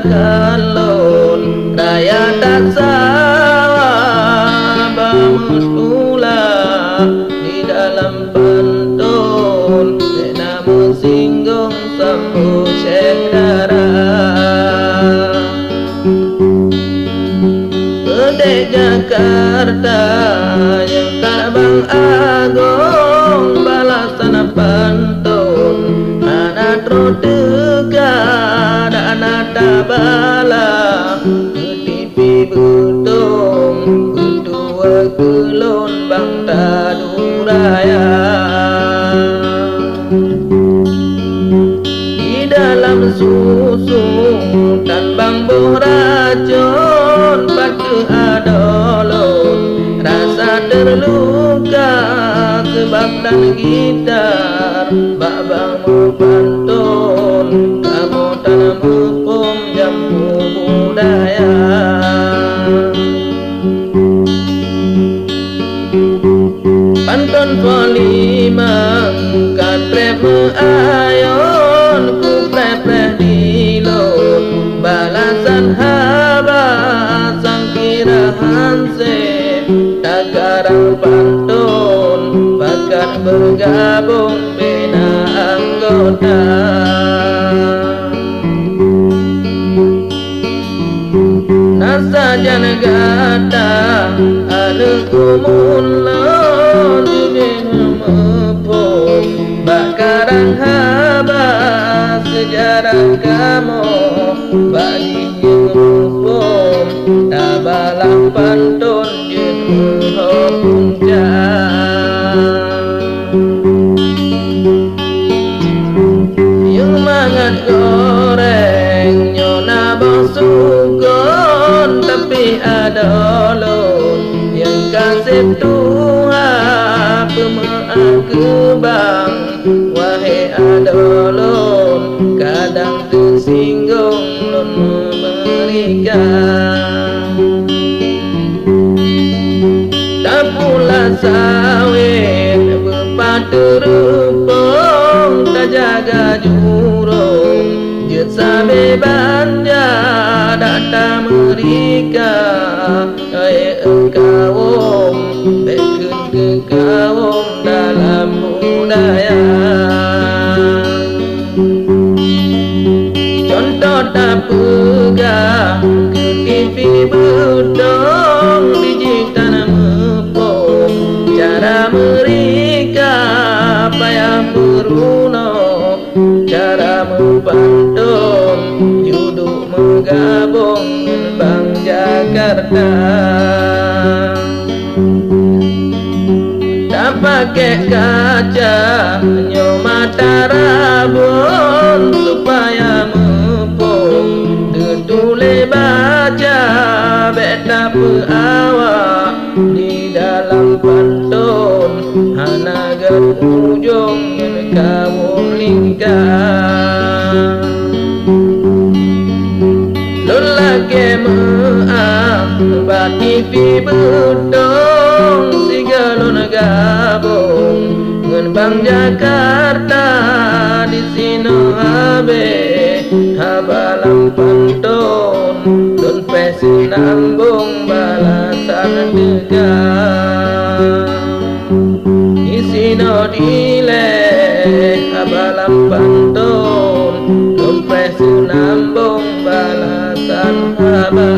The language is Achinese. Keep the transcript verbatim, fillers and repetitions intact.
Kalon raya tasawa bameutula di dalam panton, bèk na meusinggong sampoe syedara. Keudéh Jakarta nyang tabang agong, balasan panton hana troh teuka, dak na tabala. Keu T V Beutong, keu tuwoe keu lôn bang tadu raya. Di dalam susu tan bang boh racon, pat keuh adoe lôn rasa teuluka, seubab tan gitar bak bang meupanton, kamoe tan muphom jampu budaya. Panton fo limong ka trép meuayon, kupreh-preh di lôn balasan haba, sangkira hansé takarang panton, pakat beugabong bèk na anggota. Na sajan gata aneuk bumoe lôn, judeh muphom bak karang haba seujarah kamoe, bak jih muphom tabalah panton jeuet meuho punca. Nyang mangat goreng nyoe na boh sukon, tapi adoe lôn nyang ka sép tuha peumeu'ah keu bang. Wahé adoe lôn, kadang teusinggong lôn meumeurika. Tapula sawét, beupateureupông, tajaga jurông, jeuet sabé banja dak tameurika. Hai eungkawöm, bèk kheun keu kawöm dalam budaya. Cuntoh tapeugah keu T V Beutong, di jih tan muphom cara meurika payah meurunoe, cara meupanton juduk meugabong ngon bang Jakarta. Tapakék kaca nyoe mata rabon supaya muphom, teutuléh baca bèk tapeuawak. Di dalam panton hana gét ujông ngon kawöm lingka. Lôn lakèe meu'ah bak T V Beutong, sigoe lôn gabông ngon bang Jakarta. Disinoe habéh haba lam panton, lôn péh seunambong balasan teuka. Disinoe dilèe haba lam panton, lôn péh seunambong balasan haba.